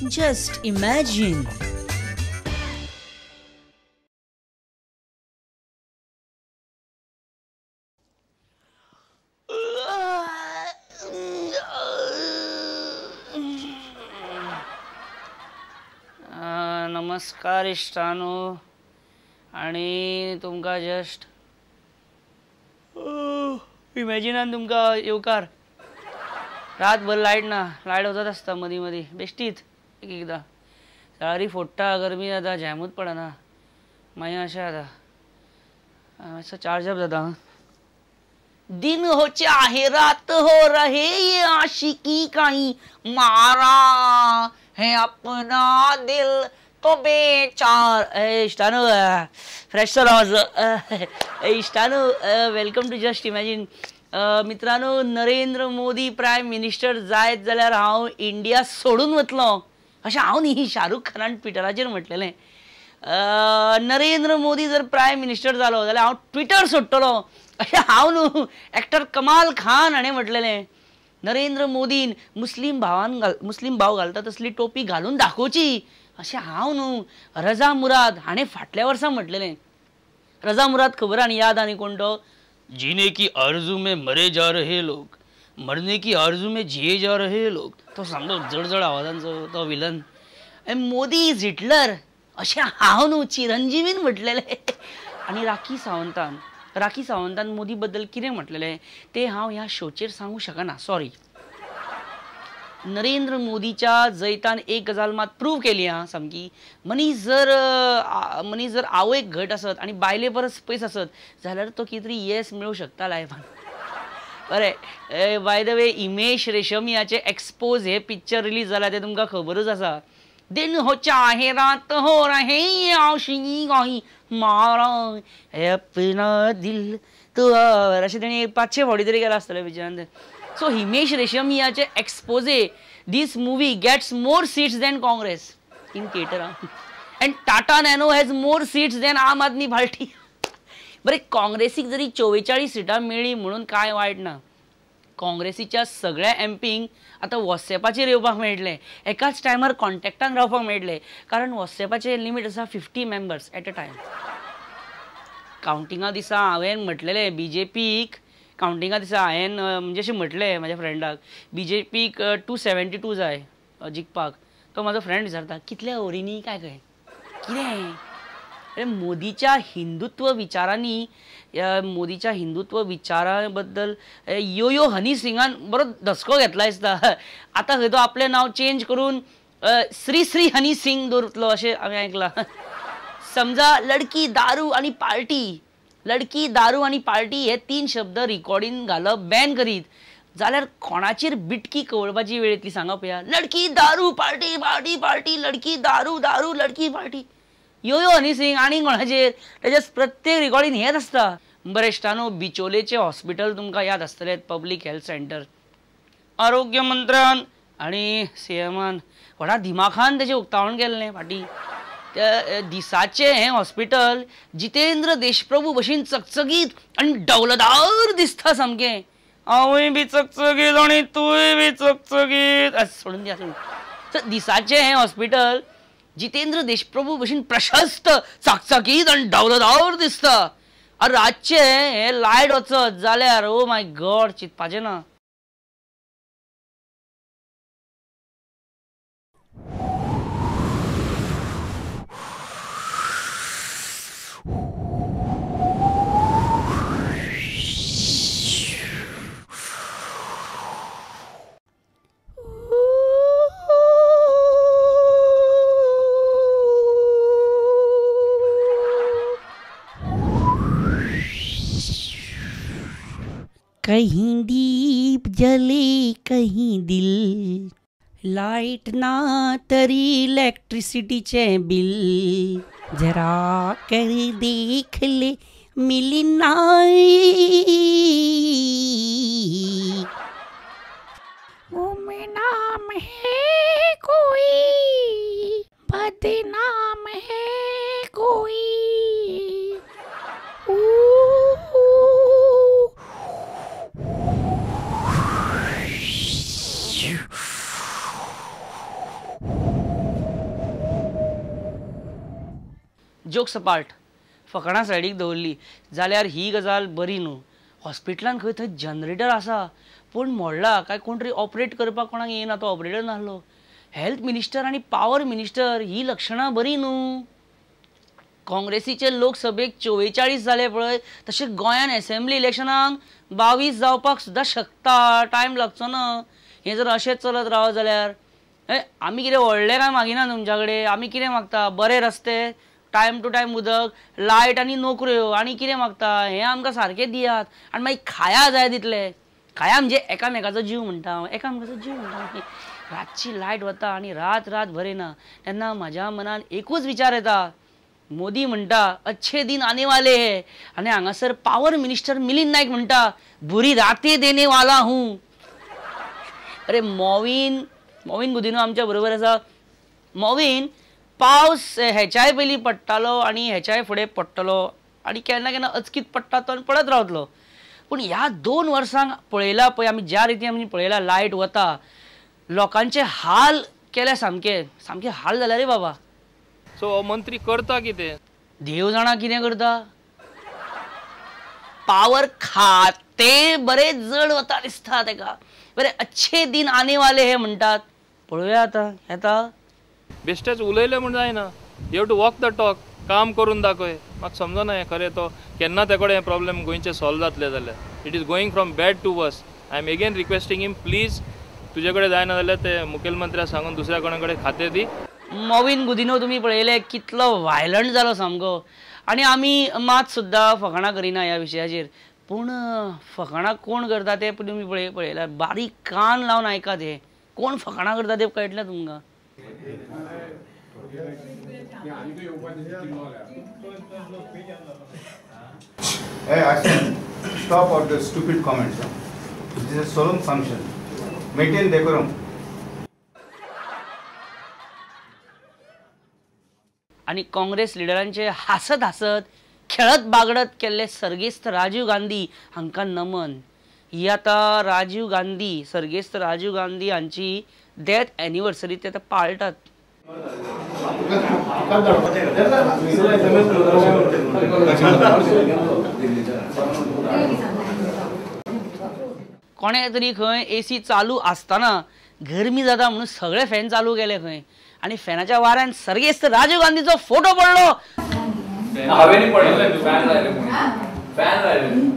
Just imagine. नमस्कार इश्टानो आनी तुमकां जस्ट इमॅजिनान तुमकां येवकार. रातभर लायट ना, लायट वचत आसता मदीं मदीं बेश्टीच एक एकदां सारी फोडटा, गरमी जाता, जॅमूच पडना, मागीर अशें जाता, मातसो चार्जअप जाता. दिन हो चाहे रात हो रहे ये आशिकी कहीं मारा है अपना दिल तो बेचार. इश्टानो फ्रेश जालो मातसो. इश्टानो welcome to just imagine. मित्रांनो, नरेंद्र मोदी प्रायम मिनिस्टर जायत जाल्यार हांव इंडिया सोडून वतलो अशें हांव न्ही, शाहरुख खानान ट्विटराचेर म्हटलेलें. नरेंद्र मोदी जर प्रायम मिनिस्टर जालो जाल्यार हांव ट्विटर सोडटलो अशें हांव न्हू, एक्टर कमाल खान हाणें म्हटलेलें. नरेंद्र मोदीन मुस्लीम भावान मुस्लीम भाव घालता तसली टोपी घालून दाखोवची अशें हांव न्हू, रजा मुराद हाणें फाटल्या वर्सा म्हटलेलें. रजा मुराद खबर आनी याद आनी कोण तो? जीने की आरजू में मरे जा रहे लोग, मरने की आरजू में जिये जा रहे लोग. तो सामको जड जड आवाजांचो तो विलन. मोदी is Hitler अशें हांव न्हू, चिरंजीवीन म्हटलेलें. आनी राखी सावंतान, राखी सावंतान मोदी बद्दल कितें म्हटलेलें तें हांव ह्या शोचेर सांगूंक शकना, सॉरी. नरेंद्र मोदीच्या जैतान एक गजाल मात प्रूव केली आं सामकी, मनीस जर आवयक घट आसत आनी बायले परस पयस आसत जाल्यार तो कितें तरी येस मेळूं शकता लायफान. बरें, बाय the way, Himesh रेशमियाचें एक्सपोज हें पिक्चर रिलीज जालां तें तुमकां खबरूच आसा. दिन हो चाहे रात हो रहे आशिकी कहीं मारा है अपना दिल तो, अशें तेणें 500 फावटी तरी केलां आसतलें पिक्चरान. सो हिमेश रेशमियाचे Xpose this movie gets more seats than Congress in theatre and Tata Nano has more seats than Aam Aadmi Party. बरें, काँग्रेसीक जरी 44 सिटां मेळ्ळीं म्हणून कांय वायट ना. काँग्रेसीच्या सगळ्या एमपींक आतां वॉट्सॅपाचेर येवपाक मेळटलें, एकाच टायमार कॉन्टेक्टान रावपाक मेळटलें, कारण वॉट्सॅपाचें लिमीट आसा 50 मेंबर्स एट अ टायम. कावंटिंगा दिसा हांवें म्हटलेलें बीजेपीक, कावंटिंगा दिसा हांवें म्हणजे अशें म्हटलें म्हाज्या फ्रेंडाक, बीजेपीक 272 जाय जिखपाक. तो म्हाजो फ्रेंड विचारता कितल्या ओरींनी काय काय कितें. अरे मोदीच्या हिंदुत्व विचारांनी, मोदीच्या हिंदुत्व विचारा बद्दल यो यो हनी सिंगान बरो धसको घेतला दिसता. आतां खंय तो आपलें नांव चेंज करून श्री श्री हनी सिंग दवरतलो अशें हांवें आयकलां. समजा लडकी दारू आनी पार्टी, लडकी दारू आनी पार्टी हे 3 शब्द रिकॉर्डीन घालप बॅन करीत जाल्यार कोणाचेर बिटकी कवळपाची वेळ येतली सांगा पळया. लडकी दारू पार्टी पार्टी पार्टी, लडकी दारू दारू लडकी पार्टी, यो यो हनी सिंग आनी कोणाचेर तेच्या प्रत्येक रिकॉर्डीन हेंच आसता. बरें इश्टानो, बिचोलेचें हॉस्पिटल तुमकां याद आसतलें, पब्लीक हेल्थ सेंटर. आरोग्य मंत्र्यान आनी सीएमान व्हडा दिमाखान तेचें उक्तावण केल्लें फाटीं. त्या दिसाचें हें हॉस्पिटल जितेंद्र देशप्रभू भशेन चकचकीत आनी डौलदार दिसता सामकें. हांवूय बी चकचकीत आनी तूंय बी चकचकीत, सोडून दिया सोडून. दिसाचें हें हॉस्पिटल जितेंद्र देशप्रभू भशेन प्रशस्त चकचकीत आनी डौलदार दिसता. आनी रातचें हें लायट वचत जाल्यार ओ my God, चिंतपाचें ना. कहीं दीप जले कहीं दिल, लाइट ना तरी इलेक्ट्रिसिटीचें बिल, जरा कर देख ले मिली नाई. गुमनाम है कोई, बदनाम है कोई. जोक्स अपार्ट, फकाणां सायडीक दवरली जाल्यार ही गजाल बरी न्हू. हॉस्पिटलान खंय थंय जनरेटर आसा पूण मोडला काय कोण तरी ऑपरेट करपाक कोणाक येना, तो ऑपरेटर नासलो. हेल्थ मिनिस्टर आनी पावर मिनिस्टर ही लक्षणां बरी न्हू. काँग्रेसीचे लोकसभेक 44 जाले पळय, तशें गोंयान एसेंब्ली इलेक्शनाक 22 जावपाक सुद्दां शकता, टायम लागचो ना. हें जर अशेंच चलत रावत जाल्यार आमी कितें व्हडलें काय मागिना तुमच्या कडेन. आमी कितें मागता? बरे रस्ते, टायम टू टायम उदक, लायट आनी नोकऱ्यो, आनी कितें मागता? हें आमकां सारकें दियात आनी मागीर खाया जाय तितले. खाया म्हणजे एकामेकाचो जीव म्हणटा हांव, एकामेकाचो जीव म्हणटा. रातची लायट वता आनी रात रात भर येना तेन्ना म्हज्या मनान एकूच विचार येता, मोदी म्हणटा अच्छे दिन आने वाले है, आनी हांगासर पावर मिनिस्टर मिलिंद नायक म्हणटा बुरी रातें देने वाला हूँ. अरे मॉविन, मॉविन गुदिन्हो आमच्या बरोबर आसा. मॉविन, पावस हेच्याय पयलीं पडटालो आनी हेच्याय फुडें पडटलो आनी केन्ना केन्ना अचकीत पडटा तो आनी पडत रावतलो. पूण ह्या 2 वर्सांक पळयला पळय आमी ज्या रितीन आमी पळयला लायट वता, लोकांचे हाल केले, सामके सामके हाल जाले रे बाबा. सो मंत्री करता कितें देव जाणा कितें करता. पावर खाते बरेच जड वता दिसता तेका. बरे अच्छे दिन आने वाले हे म्हणटात, पळोवया आतां येता. बेश्टेच उलयलें म्हूण जायना, you have to walk the talk, काम करून दाखय. म्हाका समजना हें खरें तो केन्ना ते कडेन हें प्रॉब्लेम गोंयचे सॉल्व जातले जाल्यार. It is going from bad to worse. I am again requesting him, please तुजे कडेन जायना जाल्यार ते मुखेलमंत्र्याक सांगून दुसऱ्या कोणा कडेन खातें दी. मॉविन गुदिन्हो तुमी पळयलें कितलो वायलंट जालो सामको. आनी आमी मात सुद्दां फकाणां करिना ह्या विशयाचेर, पूण फकाणां कोण करता तें तुमी पळयल्यार बारीक कान लावन आयकात, हें कोण फकाणां करता तें कळटलें तुमकां. Hey, Ashwin, stop all the stupid comments. Huh? This is a solemn function. Maintain decorum. आनी काँग्रेस लिडरांचे हासत हासत खेळत बागडत केल्ले सर्गेस्त राजीव गांधी हांकां नमन. ही आतां राजीव गांधी, सर्गेस्त राजीव गांधी हांची डेथ एनिवर्सरी ते आतां पाळटात. कोणे तरी खंय एसी चालू आसतना गरमी जाता म्हणून सगळे फॅन चालू केले खंय, आनी फॅनाच्या वाऱ्यान सर्गेस्त राजीव गांधीचो फोटो पडलो. हांवें पडलें, फॅन लायले, फॅन लायले,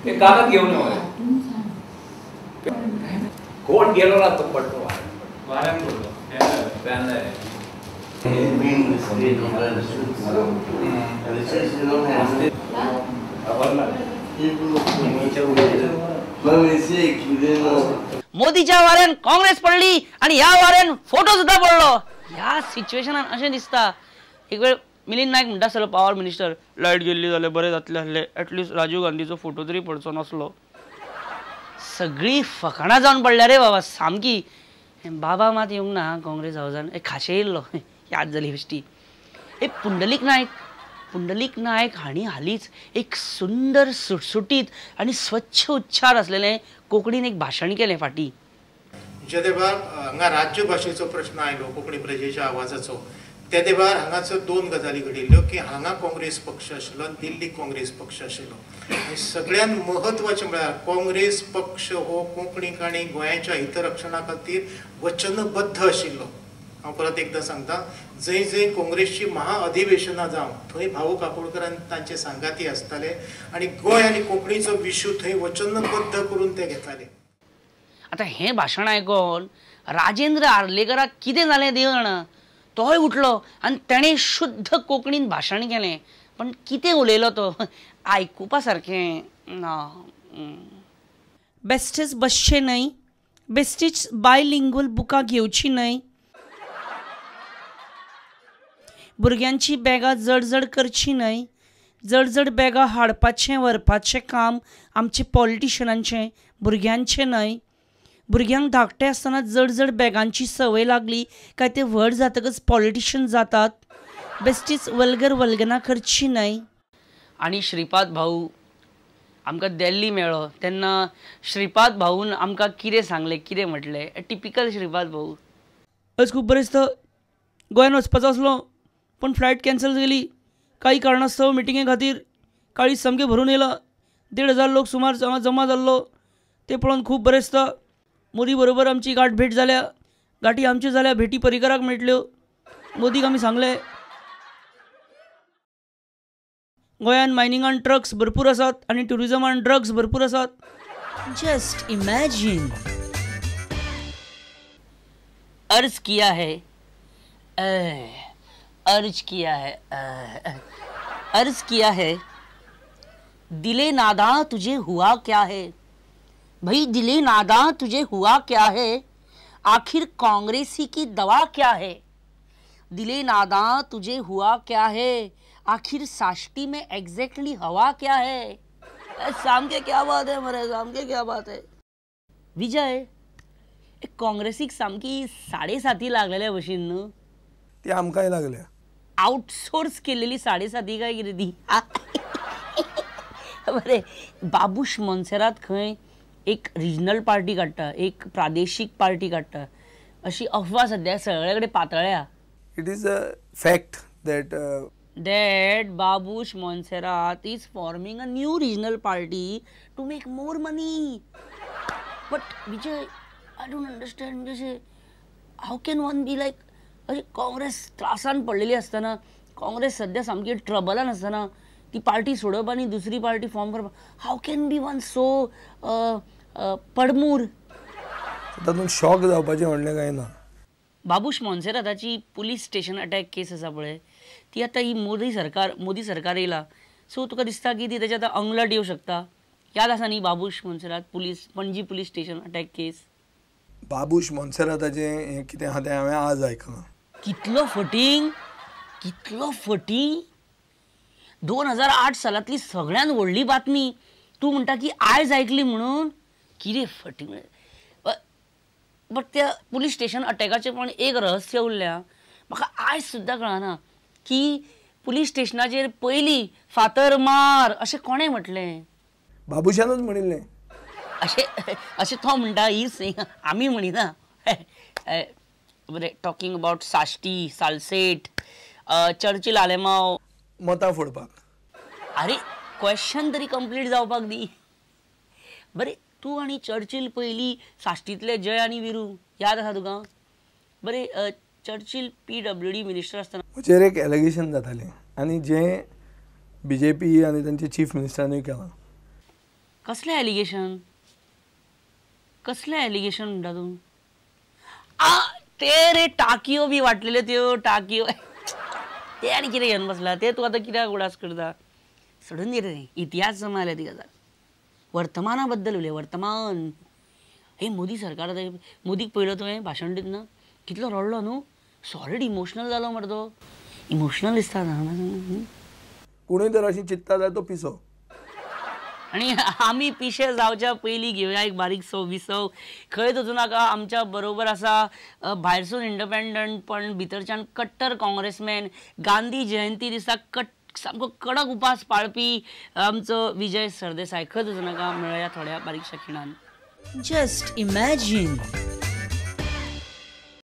ते कागद घेवन कोण गेलो ना तो पडलो, वाऱ्यान पडलो, फॅन लायले. मोदीच्या वाऱ्यान काँग्रेस पडली आनी ह्या वाऱ्यान फोटो सुद्दां पडलो. ह्या सिच्युएशनान अशें दिसता एक वेळ मिलिंद नायक म्हणटा आसलो पावर मिनिस्टर, लायट गेल्ली जाल्यार बरें जातलें आसलें, एटलिस्ट राजीव गांधीचो फोटो तरी पडचो नासलो. सगळीं फकाणां जावन पडल्या रे बाबा सामकी. बाबा मात येवंक ना काँग्रेस हावजान, एक खाशे येयल्लो, याद जाली बेश्टी. एक पुंडलीक नायक, पुंडलीक नायक हांणी हालींच एक सुंदर सुटसुटीत आनी स्वच्छ उच्चार आसलेलें कोंकणीन एक भाशण केलें फाटीं. जे तेबार हांगा राज्यभाशेचो प्रश्न आयलो कोंकणी प्रजेच्या आवाजाचो, ते तेबार हांगासर 2 गजाली घडिल्ल्यो की हांगा काँग्रेस पक्ष आशिल्लो आनी दिल्ली काँग्रेस पक्ष आशिल्लो. आनी सगळ्यान म्हत्वाचें म्हळ्यार काँग्रेस पक्ष हो कोंकणीक आनी गोंयाच्या हितरक्षणा खातीर वचनबद्ध आशिल्लो. हांव परत एकदां सांगता, जंय जंय काँग्रेसची महाअधिवेशनां जावं थंय भाऊ काकोडकर आनी तांचे सांगाती आसताले आनी गोंय आनी कोंकणीचो विशू थंय वचनबद्ध करून ते घेताले. आतां हें भाशण आयकोन राजेंद्र आर्लेकराक कितें जालें देव जाणा, तोय उठलो आनी तेणें शुद्ध कोंकणीन भाशण केलें. पण कितें उलयलो तो आयकुपा सारकें ना. बेस्टेच बसचें न्हय, बेस्टीच बायलिंगुअल बुकां घेवचीं न्हय, भुरग्यांची बॅगां जड जड करचीं न्हय, जड जड बॅगां हाडपाचें व्हरपाचें काम आमचें पॉलिटिशनांचें, भुरग्यांचें न्हय. भुरग्यांक धाकटे आसतना जड जड बॅगांची संवय लागली काय ते व्हड जातकच पॉलिटिशन जातात. बेस्टीच वल्गर वल्गना करची न्हय. आनी श्रीपाद भाऊ आमकां दिल्ली मेळ्ळो तेन्ना श्रीपाद भाऊन आमकां कितें सांगलें, कितें म्हटलें, टिपिकल श्रीपाद भाऊ. आज खूब बरें दिसता, गोंयान वचपाचो आसलो पण फ्लायट कॅन्सल जाली, काही कारणास्तव मिटिंगे खातीर काळीज सामकें भरून येयलां. 1500 लोक सुमार हांगा जमा जाल्लो ते पळोवन खूब बरें दिसता. मोदी बरोबर आमची गांठ भेट जाल्या, गांठी आमच्यो जाल्या, भेटी पर्रीकराक मेळटल्यो. मोदीक आमी सांगलें गोंयान मायनिंगान ट्रक्स भरपूर आसात आनी ट्युरिजमान ड्रग्स भरपूर आसात. Just imagine. अर्ज किया है, अर्ज किया है, अर्ज किया है, दिले नादा तुझे हुआ क्या है, भाई दिले नादा तुझे हुआ क्या है, आखिर कांग्रेसी की दवा क्या है. दिले नादा तुझे हुआ क्या है, आखिर साष्टी में एग्जैक्टली हवा क्या है. शाम के क्या बात है मरे, शाम के क्या बात है. विजय, काँग्रेसीक सामकी 7.5 लागलेल्या भशेन न्हू, ती आमकांय लागल्या. आउटसोर्स केलेली 7.5 काय कितें ती. बरें, बाबूश मोन्सेरात खंय एक रिजनल पार्टी काडटा, एक प्रादेशीक पार्टी काडटा अशी अफवा सद्या सगळे कडेन पातळ्ळ्या. It is a fact that that Babush Monserrate is forming a new regional party to make more money. But Vijay, I don't understand, म्हणजे how can one be like, अशी काँग्रेस त्रासान पडलेली आसतना, काँग्रेस सद्या सामकी ट्रबलान आसतना ती पार्टी सोडप आनी दुसरी पार्टी फॉर्म करप, how can be one so पडमूर. तातूंत शॉक जावपाचें म्हणलें कांय ना. बाबूश मोन्सेराताची पुलीस स्टेशन अटॅक केस आसा पळय, ती आतां ही मोदी सरकार येयला, सो तुका दिसता की ती तेच्या आतां अंगलट येवं शकता. याद आसा न्ही Babush Monserrate police, Panaji police station attack case. Babush मोन्सेराताचें हें कितें आहा तें हांवें आज आयकलां. कितलो फटींग, कितलो फटींग. 2008 सालांतली सगळ्यांत व्हडली बातमी तूं म्हणटा की आयज आयकली म्हणून, कितें फटींग. बट त्या पुलीस स्टेशन अटॅकाचें पण एक रहस्य उरल्या, म्हाका आयज सुद्दां कळना की पुलीस स्टेशनाचेर पयलीं फातर मार अशें कोणें म्हटलें. बाबूशानूच म्हणिल्लें अशें, अशें तो म्हणटा. ही आमी म्हणिना. बरें, talking about Sashti, Salcete, Churchill Alemao, मतां फोडपाक. अरे क्वेश्चन तरी कंप्लीट जावपाक दी. बरें, तूं आनी चर्चिल पयलीं साश्टींतले जय आनी विरू याद आसा तुका. बरें, चर्चिल PWD minister आसतना म्हजेर एक एलिगेशन जातालें आनी जें BJP आनी तांचे चीफ मिनिस्टरानूय केलां. कसलें एलिगेशन, कसलें एलिगेशन म्हणटा तूं? ते रे टाकयो बी वाटलेल्यो त्यो टाकयो, ते आनी कितें घेवन बसला ते तूं आतां कित्याक उडास करता? सोडून दी रे, इतिहास जमा जाल्या ती गजाल. वर्तमाना बद्दल उलय, वर्तमान. हे मोदी सरकार, मोदीक पळयलो तुवें भाशण दितना कितलो रडलो न्हू, सॉलिड इमोशनल जालो मरे तो. इमोशनल दिसता ना कोणूय तर अशी चिंतता जाल्यार तो पिसो. आनी आमी पिशे जावच्या पयलीं घेवया एक बारीकसो विसव. खंयच वचूं नाका, आमच्या बरोबर आसा भायरसून इंडिपेंडंट पण भितरच्यान कट्टर काँग्रेसमॅन, गांधी जयंती दिसा सामको कडक उपास पाळपी आमचो विजय सरदेसाय. खंयच वचूं नाका, मेळया थोड्या बारीकशा खिणान. Just imagine.